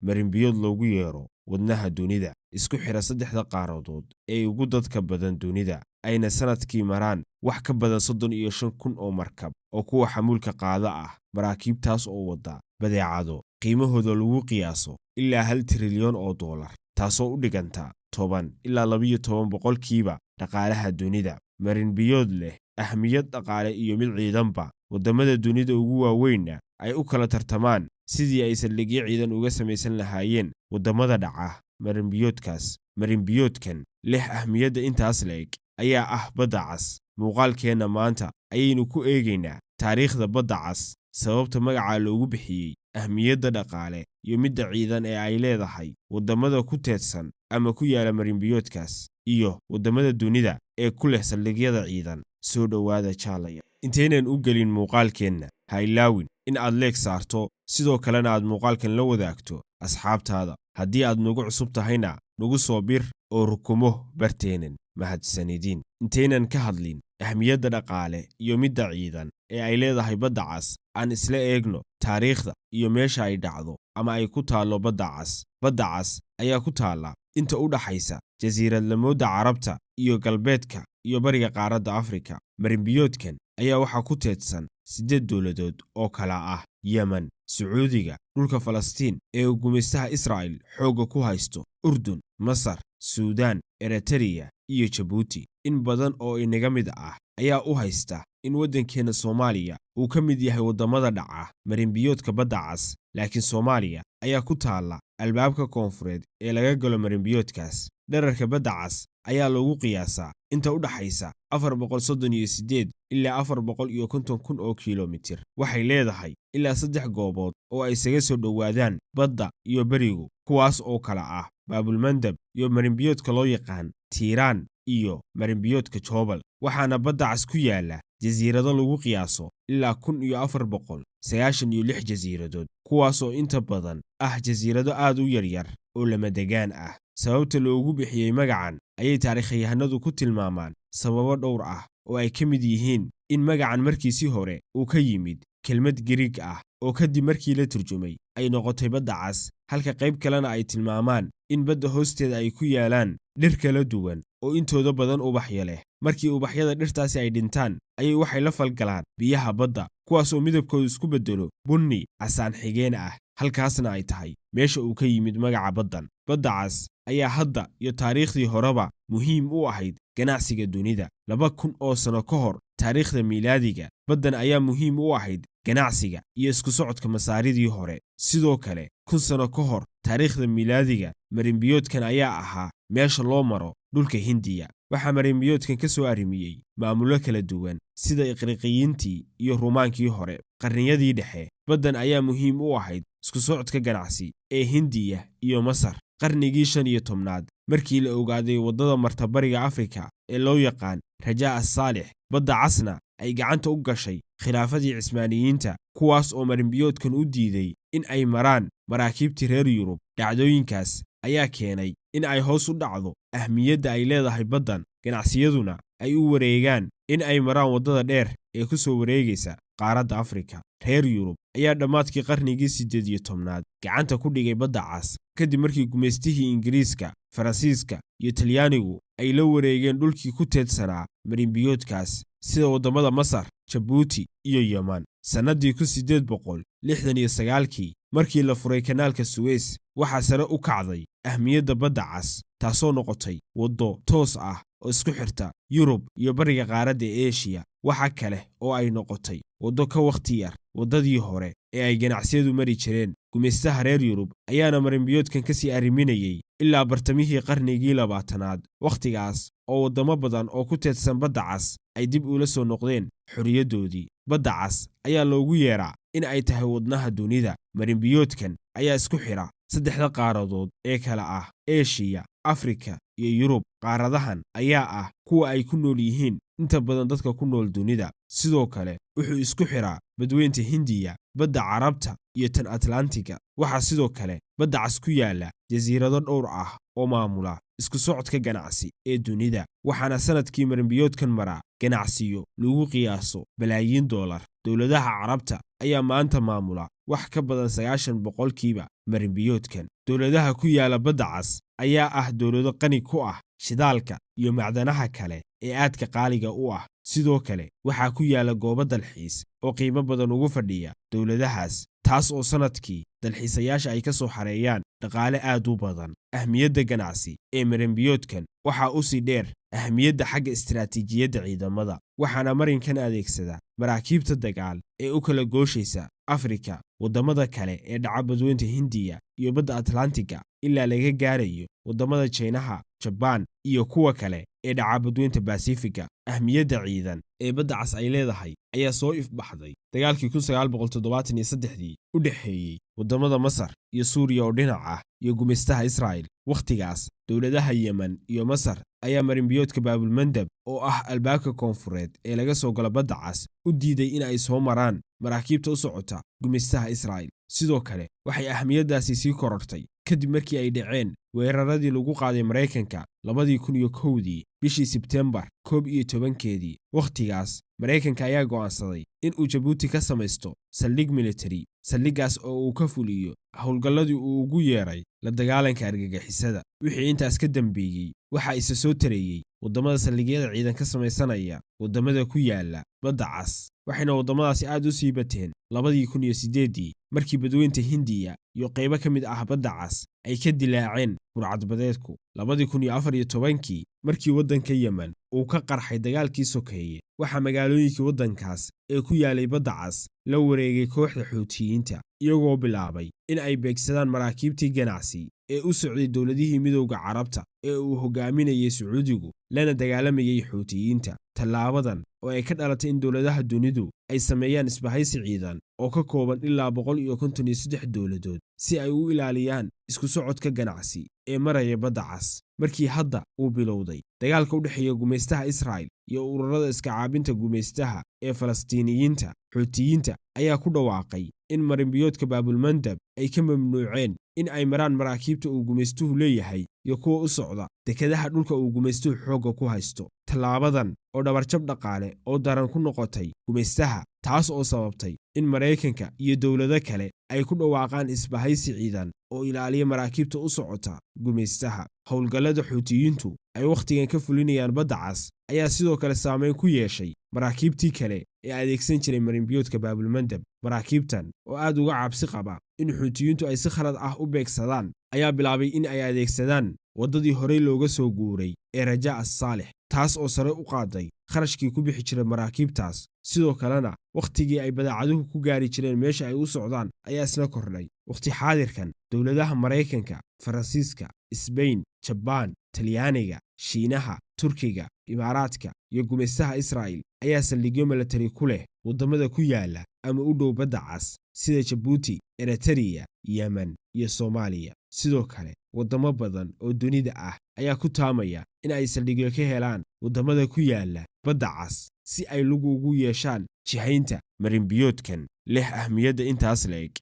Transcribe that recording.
Marinbiyood loogu yeero wadnaha dunida, isku xidha saddexda qaaradood ee ugu dadka badan dunida, ayna sanadkii maraan wax ka badan 35,000 oo markab oo kuwa xamuulka qaada ah, maraakiibtaas oo wadda badeecado qiimahooda lagu qiyaaso ilaa $1 trilyan, taasoo u dhiganta 10 ilaa 12% dhaqaalaha dunida. Marinbiyood leh ahmiyad dhaqaale iyo mid ciidanba, waddamada dunida ugu waaweynna ay u kala tartamaan sidii ay saldhigyo ciidan uga samaysan lahaayeen waddamada dhaca marinbiyoodkaas. Marinbiyoodkan leh ahmiyadda intaas la-eg ayaa ah Badda Cas. Muuqaalkeenna maanta ayaynu ku eegaynaa taariikhda Badda Cas, sababta magacaa loogu bixiyey, ahmiyadda dhaqaale iyo midda ciidan ee ay leedahay, waddamada ku teedsan ama ku yaala marinbiyoodkaas, iyo waddamada dunida ee ku leh saldhigyada ciidan. Soo dhowaada, jaalaya. Intaynan u gelin muuqaalkeenna, ha ilaawin in aad like saarto, sidoo kalena aad muuqaalkan la wadaagto asxaabtaada. Haddii aad nagu cusub tahayna, nagu soo bir oo rukumo barteenan. Mahadsanidin. Intaynan ka hadlin ahmiyadda dhaqaale iyo midda ciidan ee ay leedahay Badda Cas, aan isla eegno taariikhda iyo meesha ay dhacdo ama ay ku taallo Badda Cas. Badda Cas ayaa ku taalla inta u dhaxaysa jasiiradlamoodda Carabta iyo galbeedka iyo bariga qaaradda Afrika. Marinbiyoodkan ayaa waxaa ku teedsan siddeed dowladood oo kala ah Yemen, Sacuudiga, dhulka Falastiin ee uu gumaystaha Israa'il xoogga ku haysto, Urdun, Masar, Suudaan, Eritariya iyo Jabuuti. In badan oo inaga mid ah ayaa u haysta in waddankeenna Soomaaliya uu ka mid yahay waddamada dhaca marinbiyoodka Badda Cas, laakiin Soomaaliya ayaa ku taalla albaabka koonfureed ee laga galo marinbiyoodkaas. Dherarka Badda Cas ayaa lagu qiyaasaa inta u dhaxaysa 438 ilaa 450,000 oo kilomitir. Waxay leedahay ilaa saddex goobood oo ay isaga soo dhowaadaan badda iyo berigu, kuwaas oo kala ah Baabulmandab iyo marinbiyoodka loo yaqaan Tiiraan iyo marinbiyoodka Joobal. Waxaana Badda Cas ku yaala jasiirado lagu qiyaaso ilaa 1496 jasiiradood, kuwaasoo inta badan ah jasiirado aad u yaryar oo lamadegaan ah. Sababta loogu bixiyey magacan ayay taariikhyahanadu ku tilmaamaan sababo dhowr ah oo ay ka mid yihiin in magacan markiisii hore uu ka yimid kelmad Giriig ah oo kadib markii la turjumay ay noqotay Badda Cas, halka qayb kalena ay tilmaamaan in badda hoosteeda ay ku yaalaan dhir kala duwan oo intooda badan ubaxyo leh. Markii ubaxyada dhirtaasi ay dhintaan ayay waxay la falgalaan biyaha badda, kuwaas oo midabkoodu isku beddelo bunni casaan xigeen ah, halkaasna ay tahay meesha uu ka yimid magaca baddan. Badda Cas ayaa hadda iyo taariikhdii horeba muhiim u ahayd ganacsiga dunida. 2000 oo sano ka hor taariikhda miilaadiga, baddan ayaa muhiim u ahayd ganacsiga iyo isku socodka Masaaridii hore. Sidoo kale, 1000 sano ka hor taariikhda miilaadiga, marinbiyoodkan ayaa ahaa meesha loo maro dhulka Hindiya. Waxaa marinbiyoodkan ka soo arrimiyey maamullo kala duwan sida Iqriqiyiintii iyo Ruumaankii hore. Qarniyadii dhexe, baddan ayaa muhiim u ahayd isku socodka ganacsi ee Hindiya iyo Masar. Qarnigii 15aad, markii la ogaaday waddada marta bariga Afrika ee loo yaqaan Rajaa Assaalix, Badda Casna ay gacanta u gashay khilaafadii Cismaaniyiinta, kuwaas oo marinbiyoodkan u diiday in ay maraan maraakiibtii reer Yurub. Dhacdooyinkaas ayaa keenay in ay hoos u dhacdo ahmiyadda ay leedahay baddan, ganacsiyaduna ay u wareegaan in ay maraan waddada dheer ee ku soo wareegaysa qaaradda Afrika. Reer Yurub ayaa dhammaadkii qarnigii 18aad gacanta ku dhigay Badda Cas, kadib markii gumaystihii Ingiriiska, Faransiiska iyo Talyaanigu ay la wareegeen dhulkii ku teedsanaa marinbiyoodkaas, sida waddamada Masar, Jabuuti iyo Yeman. Sannaddii 1869kii, markii la furay kanaalka Suweys, waxaa sare u kacday ahmiyadda Badda Cas, taasoo noqotay waddo toos ah oo isku xirta Yurub iyo bariga qaaradda Eshiya. Waxa kale oo ay noqotay waddo ka wakhti yar waddadii hore ee ay ganacsiyadu mari jireen. Gumaystaha reer Yurub ayaana marinbiyoodkan ka sii arriminayey ilaa bartamihii qarnigii 20aad, wakhtigaas oo waddamo badan oo ku teedsan Badda Cas ay dib ula soo noqdeen xorriyaddoodii. Badda Cas ayaa loogu yeeraa in ay tahay wadnaha dunida. Marinbiyoodkan ayaa isku xidha saddexda qaaradood ee kala ah Eshiya, Afrika iyo Yurub. Qaaradahan ayaa ah kuwa ay ku nool yihiin inta badan dadka ku nool dunida. Sidoo kale wuxuu isku xidhaa Badweynta Hindiya, Badda Carabta iyo tan Atlantiga. Waxaa sidoo kale Badda Cas ku yaala jasiirado dhowr ah oo maamula isku socodka ganacsi ee dunida, waxaana sanadkii marinbiyoodkan maraa ganacsiyo lagu qiyaaso balaayiin doolar. Dowladaha Carabta ayaa maanta maamula wax ka badan 90% marinbiyoodkan. Dowladaha ku yaala Badda Cas ayaa ah dowlado qani ku ah shidaalka iyo macdanaha kale ee aadka qaaliga u ah. Sidoo kale waxaa ku yaala goobo dalxiis oo qiimo badan ugu fadhiya dowladahaas, taas oo sannadkii dalxiisayaasha ay ka soo xareeyaan dhaqaale aad u badan. Ahmiyadda ganacsi ee marinbiyoodkan waxaa u sii dheer ahmiyadda xagga istiraatiijiyadda ciidamada, waxaana marinkan adeegsada maraakiibta dagaal ee u kala gooshaysa Afrika, waddamada kale ee dhaca Badweynta Hindiya iyo Badda Atlantiga, ilaa laga gaarayo waddamada Jaynaha, Jabaan iyo kuwa kale ee dhaca Badweynta Basifiga. Ahmiyadda ciidan ee Badda Cas ay leedahay ayaa soo ifbaxday dagaalkii 1973-dii u dhexeeyey waddamada Masar iyo Suuriya oo dhinac ah iyo gumaystaha Israa'il. Wakhtigaas dowladaha Yemen iyo Masar ayaa marinbiyoodka Baabulmandab, oo ah albaabka koonfureed ee laga soo galo Badda Cas, u diiday in ay soo maraan maraakiibta u socota gumaystaha Israa'il. Sidoo kale waxay ahmiyaddaasi sii korortay kadib markii ay dhaceen weeraradii lagu qaaday Maraykanka 2001-dii bishii Sebtembar 11-keedii. Wakhtigaas Maraykanka ayaa go'aansaday in uu Jabuuti ka samaysto saldhig militari, saldhiggaas oo uu ka fuliyo howlgalladii uu ugu yeedhay la dagaalanka argagixisada. Wixii intaas ka dambeeyey waxaa isa soo tareeyey waddamada saldhigyada ciidan ka samaysanaya waddamada ku yaala Badda Cas, waxayna waddamadaasi aad u sii bateen 2008-dii, markii Badweynta Hindiya iyo qaybo ka mid ah Badda Cas ay ka dilaaceen burcadbadeedku. 2014-kii, markii waddanka Yemen uu ka qarxay dagaalkii sokeeye, waxaa magaalooyinkii waddankaas ee ku yaalay Badda Cas la wareegay kooxda Xuutiyiinta, iyagoo bilaabay in ay beegsadaan maraakiibtii ganacsi ee u socday dowladihii Midowda Carabta ee uu hogaaminayay Sacuudigu, lana dagaalamayay Xuutiyiinta. Tallaabadan oo ay ka dhalatay in dowladaha dunidu ay sameeyaan isbahaysi ciidan oo ka kooban ilaa 153 dowladood si ay u ilaaliyaan isku socodka ganacsi ee maraya Badda Cas. Markii hadda uu bilowday dagaalka u dhexeeya gumaystaha Israa'il iyo ururada iska caabinta gumaystaha ee Falastiiniyiinta, Xuutiyiinta ayaa ku dhawaaqay in marinbiyoodka Baabulmandab ay ka mamnuuceen in ay maraan maraakiibta uu gumaystuhu leeyahay iyo kuwa u socda dekedaha dhulka uu gumaystuhu xoogga ku haysto. Tallaabadan oo dhabarjab dhaqaale oo daran ku noqotay gumaystaha, taas oo sababtay in Maraykanka iyo dowlado kale ay ku dhawaaqaan isbahaysi ciidan oo ilaaliya maraakiibta u socota gumaystaha. Howlgallada Xuutiyiintu ay wakhtigan ka fulinayaan Badda Cas ayaa sidoo kale saameyn ku yeeshay maraakiibtii kale ee adeegsan jiray marinbiyoodka Baabulmandab. Maraakiibtan oo aad uga cabsi qaba in Xuutiyiintu ay si khalad ah u beegsadaan ayaa bilaabay in ay adeegsadaan waddadii horey looga soo guuray ee Rajaa as Saalix, taas oo sare u qaaday kharashkii ku bixi jiray maraakiibtaas. Sidoo kalena wakhtigii ay badeecaduhu ku gaari jireen meesha ay u socdaan ayaa isna kordhay. Wakhti xaadirkan dowladaha Maraykanka, Faransiiska, Isbayn, Jabaan, Talyaaniga, Shiinaha, Turkiga, Imaaraadka iyo gumaystaha Israa'il ayaa saldhigyo milatari ku leh waddamada ku yaala ama u dhow Badda Cas, sida Jabuuti, Eritariya, Yemen iyo Soomaaliya. Sidoo kale waddamo badan oo dunida ah ayaa ku taamaya in ay saldhigyo ka helaan waddamada ku yaala Badda Cas si ay lugu ugu yeeshaan jihaynta marinbiyoodkan leh ahmiyadda intaas la eg.